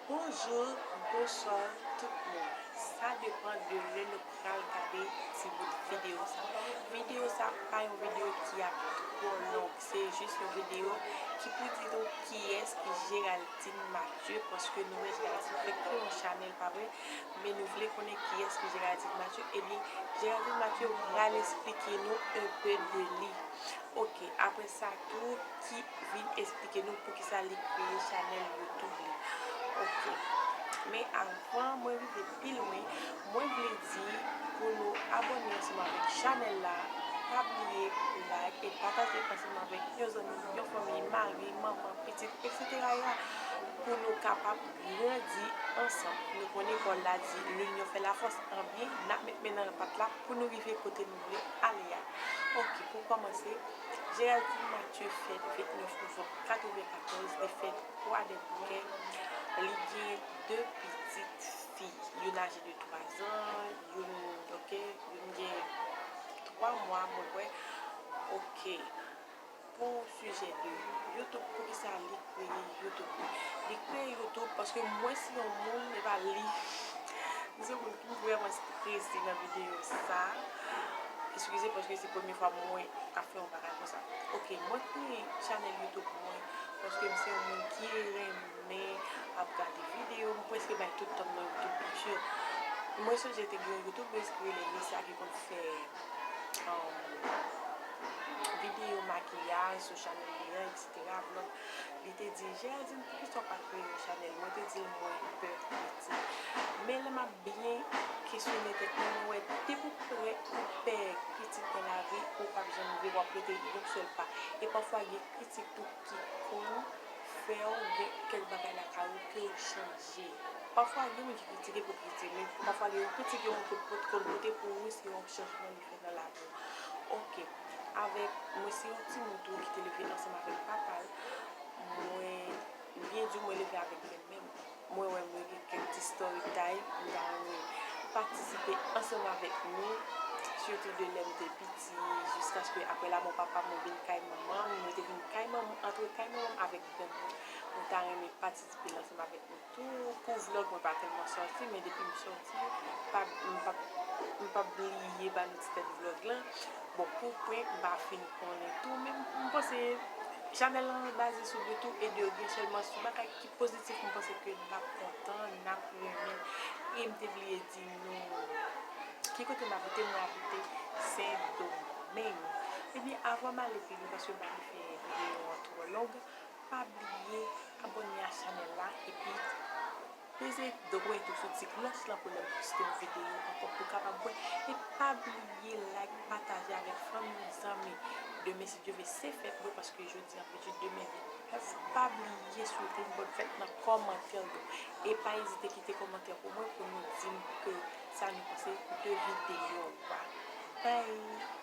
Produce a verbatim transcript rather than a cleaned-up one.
Bonjou, bonswa tout moun. Sa depann de lè nou pral gade ti bout videyo sa. Videyo sa pa yon videyo ki ap twò long, se jis yon videyo ki pou di nou kiyès ki Géraldine Mathieu, paske nou wè Géraldine fèk kreye yon chanèl, pa vre? Men nou vle konnen kiyès ki Géraldine Mathieu. Ebyen, Géraldine Mathieu pral esplike nou un peu de li. Ok, apre sa tou, ki vin esplike nou poukisa li kreye chanèl YouTube li. Ok. Men avan mwen rive pi lwen, mwen vle di pou nou abòne ansanm avèk chanèl la, pa bliye like e pataje ansanm avèk yon zanmi, yon fanmi, mari, manman, pitit, et cetera ya, pou nou kapab grandi ansanm. Nou konnen pawòl la di, l'union fait la force, anben, n ap met men nan pat la pou nou rive kote nou vle ale a. Ok, pou kòmanse, Géraldine Mathieu fèt vennèf novanm katrevenkatòz, li fèt Kwadèboukè. Li gen de pitit fi, youn aje de twa zan, youn, ok, youn gen twa mwa, mwen kwè. Ok. Pou sijè de YouTube, poukisa li kreye YouTube li? Li kreye YouTube paske mwen se yon moun, e pa li. M se yon moun ki vrèman strese nan videyo sa. Eskize paske se premye fwa mwen ap fè yon bagay konsa. Ok, mwen kreye chanèl YouTube mwen paske m se yon moun ki renmen ap gade videyo, m prèske bay tout tan m nan YouTube, byen si. Mwen sonje te gen yon YouTubers ki rele Lisa ki konn fè, um, videyo makiyaj sou chanèl li an, et cetera, vlòg. Li te di, "Géraldine, poukisa w pa kreye yon chanèl?" Mwen te di l, "Mwen pè kritik." Men lè m ap byen kesyone tèt mwen, mwen wè depi w pè, ou pè kritik nan lavi, ou p ap janm rive, w ap rete yon sèl pa. E pafwa gen kritik tou ki konn fè w gen kèk bagay lakay ou ke w chanje. Pafwa gen moun ki kritike pou kritike, men pafwa gen yon kritik, gen moun ki pot-, konn pote pou ou, se yon chanjman li fè nan lavi w. Ok, avèk mwen se yon timoun tou ki te leve ansanm avèk papa l. Mwen, byen di, mwen leve avèk bèlmè m. Mwen wè mwen gen kèk ti story time, m ta renmen patisipe ansanm avèk nou, sitou de lè m te piti, jiskaske apre lamò papa m, mwen vin kay manman m, mwen te vin kay manman, antre kay manman m avèk grann mwen. Mwen ta renmen patisipe l ansanm avèk nou tou. Pou vlòg, mwen pa tèlman sòti, men depi m sòti, pa, m p ap, m p ap bliye ba nou ti tèt vlòg lan. Bon, pou pwen, m pa fin konnen tou, men m panse chanèl lan baze sou byen tou, e de gen sèlman sou bagay ki pozitif, m panse ke n ap kontan, n ap renmen. E m te bliye di nou ki kote m abite, mwen abite Sendomeng. Ebyen, avan m ale pi lwen, paske m pa vle fè videyo an twò long, pa bliye abòne a chanèl la, epi peze dwèt ou sou ti klòch lan pou lè m poste yon videyo ankò pou w kapab wè. E pa bliye like, pataje avèk fanmi, zanmi. Demen, si Dye vle, se fèt mwen, paske jodi an pèdi demen vennèf. Pa bliye swete m bòn fèt nan kòmantè yo. E pa ezite kite kòmantè pou mwen pou nou di m ke sa nou panse de videyo a. Bye!